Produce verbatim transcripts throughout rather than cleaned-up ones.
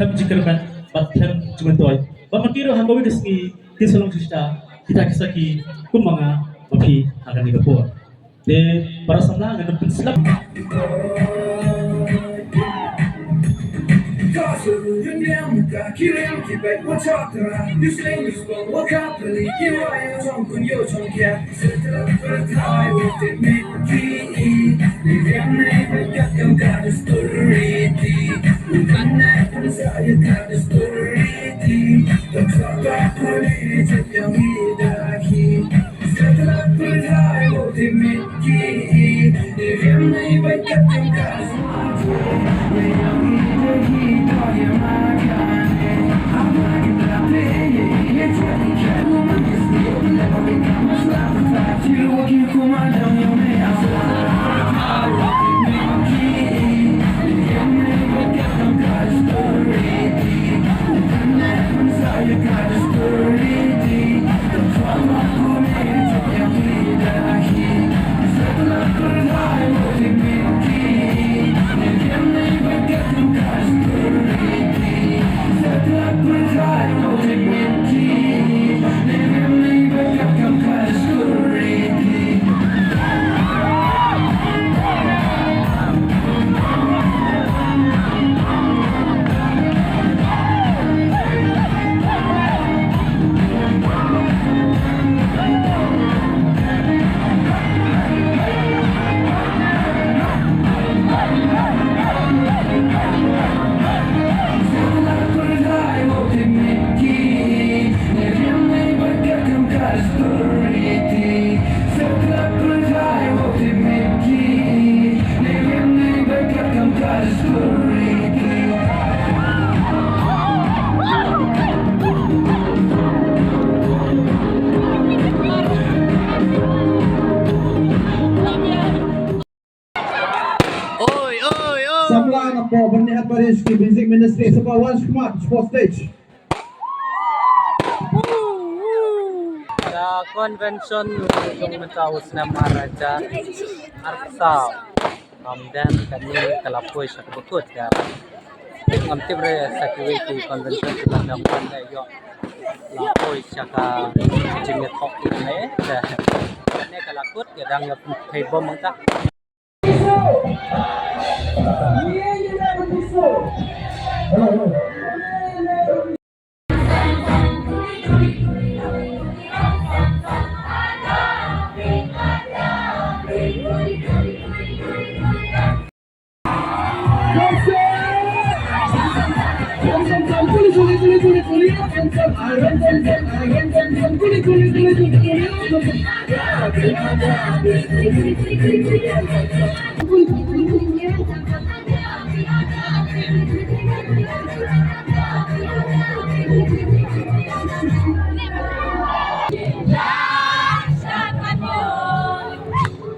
Them jingkyrmen bad them jingmyntoi. Bad ma ki ruh ha kawei ka sngi kin sa long shisha kita ki sakhi kum ma nga ma phi ha kane ka por. Te para samla ngan pynslem. Oi, oi, oi. Samla na pdeng Byrnihat Parish ki Music Ministry, sngewbha wan shakhmat sha stage. Ka convention jong mynta u snem ar hajar arphew saw. Ym don kane ka la poi sha kaba kut ka. Ngam tip re sa kiwei ki convention kiba dang ban da ïoh la poi sha ka jingïathoh kane. Kane ka la kut ka dang ïoh pynthei bom mynta.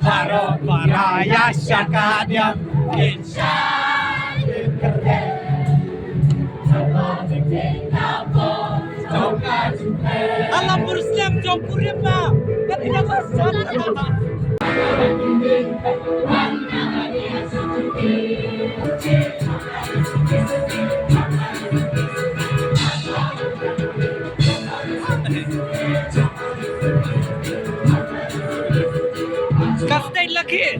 Baroh para ïa shaka diam. Alam bersiap jong kurima. Kan kita bersiap. Ka state la khie.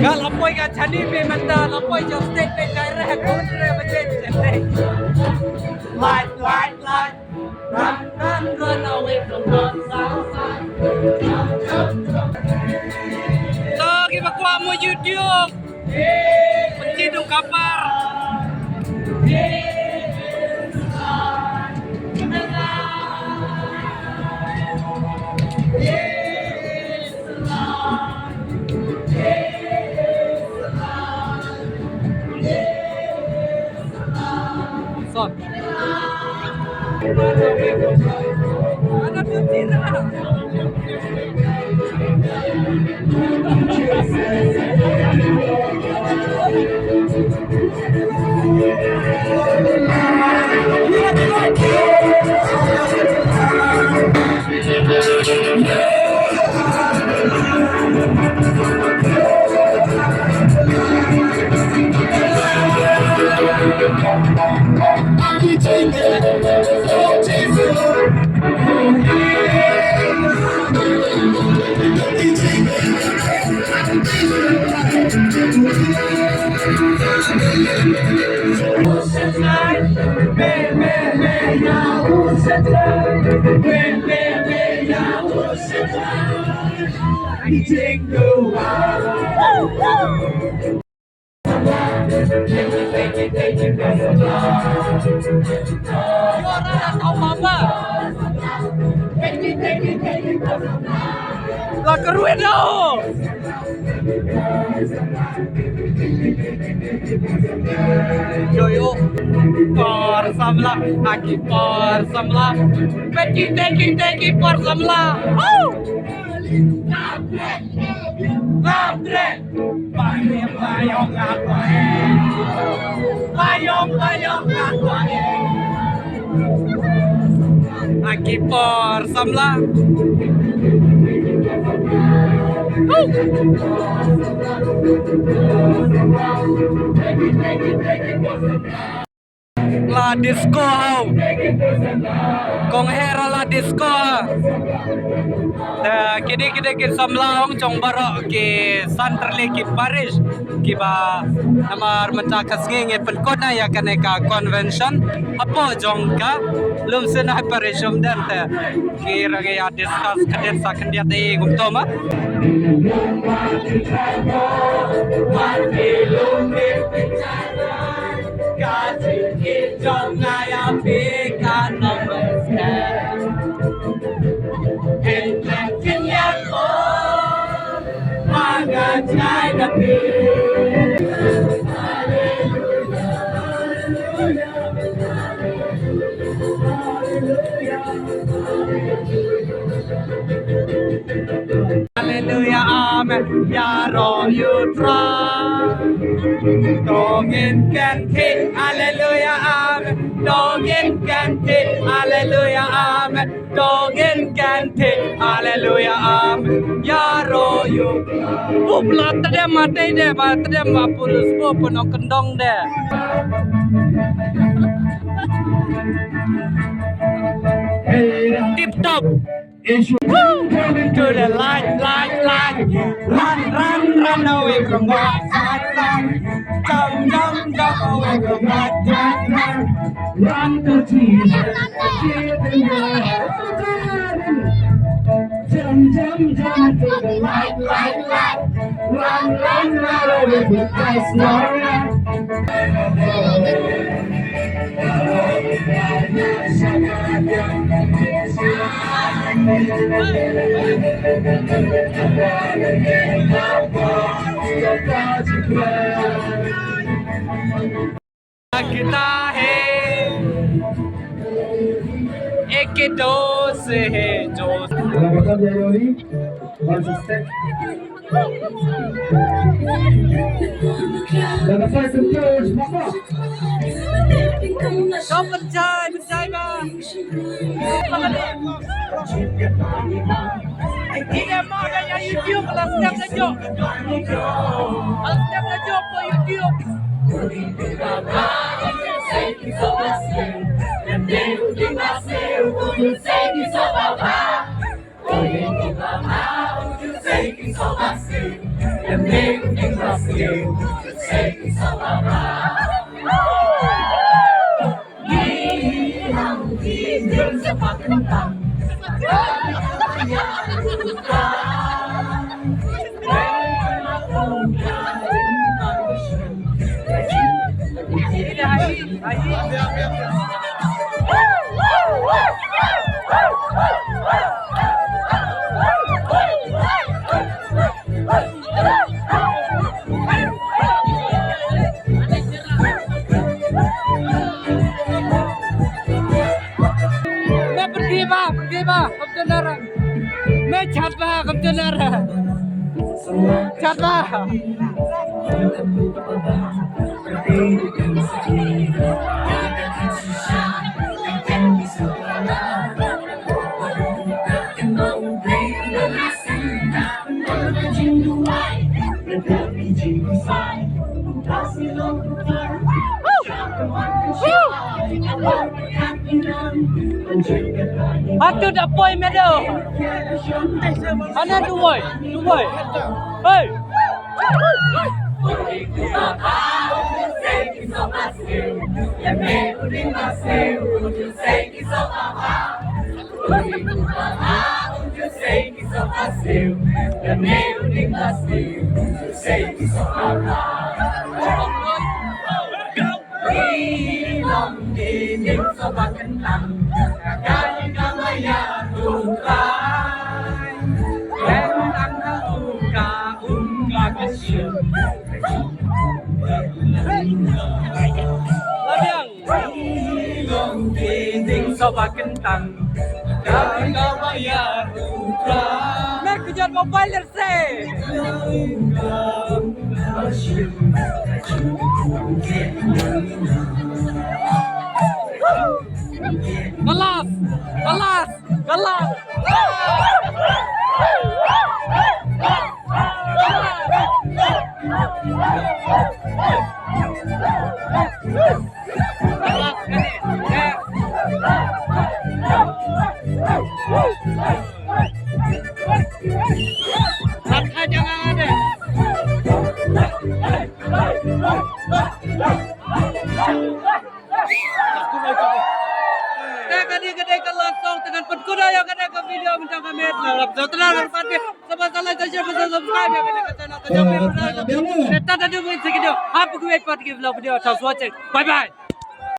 Ka la poi ka Ani me mynta la poi jong stage, me direct, kong tre ba jen jen. Light, light, light. Run, run, run away from the south side. To kiba kwah mo YouTube. Pynti dong kapar. Son. La kyrwit ïa u. Yo, yo. Por samla, aki por samla. Peki, teki, teki, por samla. Woo! Lamtre. Payong, payong, payong. Payong, payong, payong. Aki por samla. Woo! La disco hau. Kong Hera la disco. Te kidi kidi ki samla hong jong baroh ki san tylli ki parish kiba namar mynta ka sngi ngi pynkut na ïa kane ka convention hapoh jong ka Lumsynai Parish Umden te. Ki rang ïa discuss khyndiat sa khyndiat ei kumto ma. Hallelujah, amen. Ïaroh ïa u Trai. To ngin kynthih, hallelujah, amen. To ngin kynthih, hallelujah, amen. To ngin kynthih, hallelujah, amen. Ïaroh ïa u. Up la tdem ma tei de ma tdem ma pulus po pynong kyndong de. Tip top. To the light, light, light. Run, run, run away from that, that, that. Jump, jump, jump away from that, that, that. Run to Jesus. Jump, jump, jump to the light, light, light. Run, run, run away from Christ, Lord. लगता है एक दोस्त है जो Go, pynjai, pynjai ba. Ïa ma da ïa YouTube la step la jop. La step la jop ko YouTube. Me pergi ba, pergi ba, kam tendar. Me chat ba, kam tendar. Chat ba. Atu da poi medo. Ana duwai, duwai. Hey. Labiang. Soba kentang. Kami kau bayar. Mer kejat mobile se. Kelas, kelas, kelas. Te kane ka dei ka last song, te ngan pynkut ïa kane ka video mynta ka miet. Lap lap, sngewthuh lap lap, sngewthuh lap, subscribe ïa kane ka channel ka Jam Production. Te tang da dei sa ka video, happy New Year, happy New Year. Thanks for watching. Bye bye.